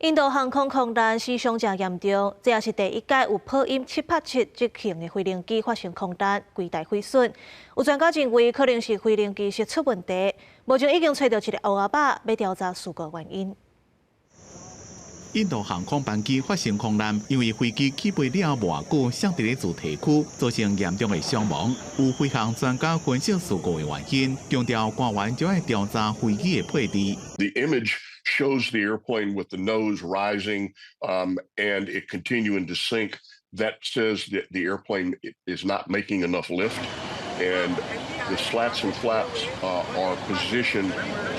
印度航空空難死傷誠嚴重，這也是第一擺有波音787這型的飛行機發生空難，規台毀損。有專家認為可能是飛行技術出問題，目前已經揣著一個烏鴉仔，欲調查事故原因。印度航空班機發生空難，因為飛機起飛了無偌久，摔佇咧主體區，造成嚴重的傷亡。有飛行專家分析事故的原因，強調官員就愛調查飛機的配置。 The image shows the airplane with the nose rising, and it continuing to sink. That says that the airplane is not making enough lift, and the slats and flaps are positioned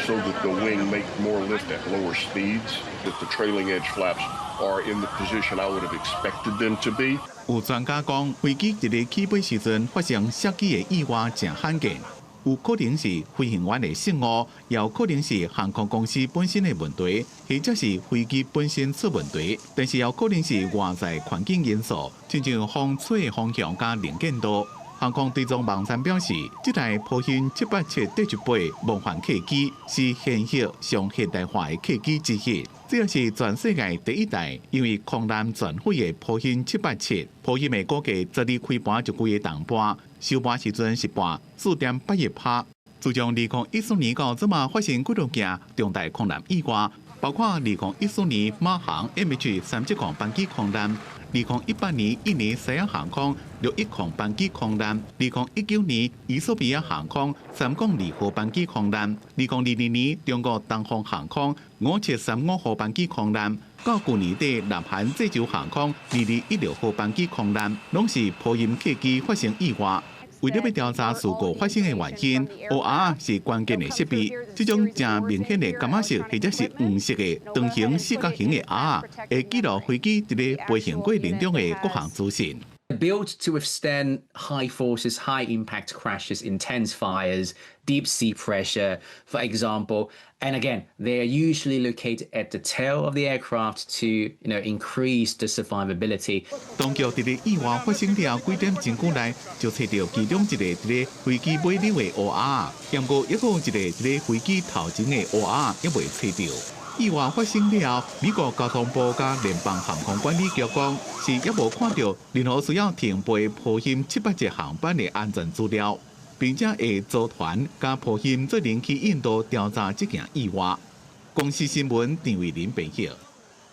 so that the wing make more lift at lower speeds. That the trailing edge flaps are in the position I would have expected them to be. 有專家講，飛機佇咧起飛時陣發生摔機的意外誠罕見，有可能是飛行員的失誤，也有可能是航空公司本身的問題，或者是飛機本身出問題，但是也有可能是外在環境因素，親像風吹的方向佮能見度。航空追蹤網站表示，這台波音787-8夢幻客機是現役上現代化的客機之一，這也是全世界第一台因為空難全毀的波音七八七。波音的股價昨日開盤就規个重盤，收盤時陣是跌4.81%。自從2014年到這馬發生幾多件重大空難意外，包括2014年馬航 MH370班機空難，2018年印尼西亞航空610班機空難，2019年衣索比亞航空302號班機空難，2022年中國東方航空5735號班機空難，到舊年底南韓濟州航空2216號班機空難，攏是波音客機發生意外。為了欲調查事故發生的原因，烏鴉是關鍵的設備。這種誠明顯的柑仔色或者是黃色的長形四角形的鷗仔，會記錄飛機佇咧飛行過程中的各項資訊。 Built to withstand high forces, high impact crashes, intense fires, deep sea pressure, for example. And again, they are usually located at the tail of the aircraft to increase the survivability. 當局佇咧意外發生了幾點鐘久內，就揣著其中一个佇咧飛機尾裡的烏鴉，毋過猶閣有一个佇咧飛機頭前的烏鴉猶未揣著。意外發生了，美國交通部佮聯邦航空管理局講，是猶無看著任何需要停飛波音七八七航班的安全資料，並且會組團佮波音做伙去印度調查這件意外。公視新聞陳慧琳編譯。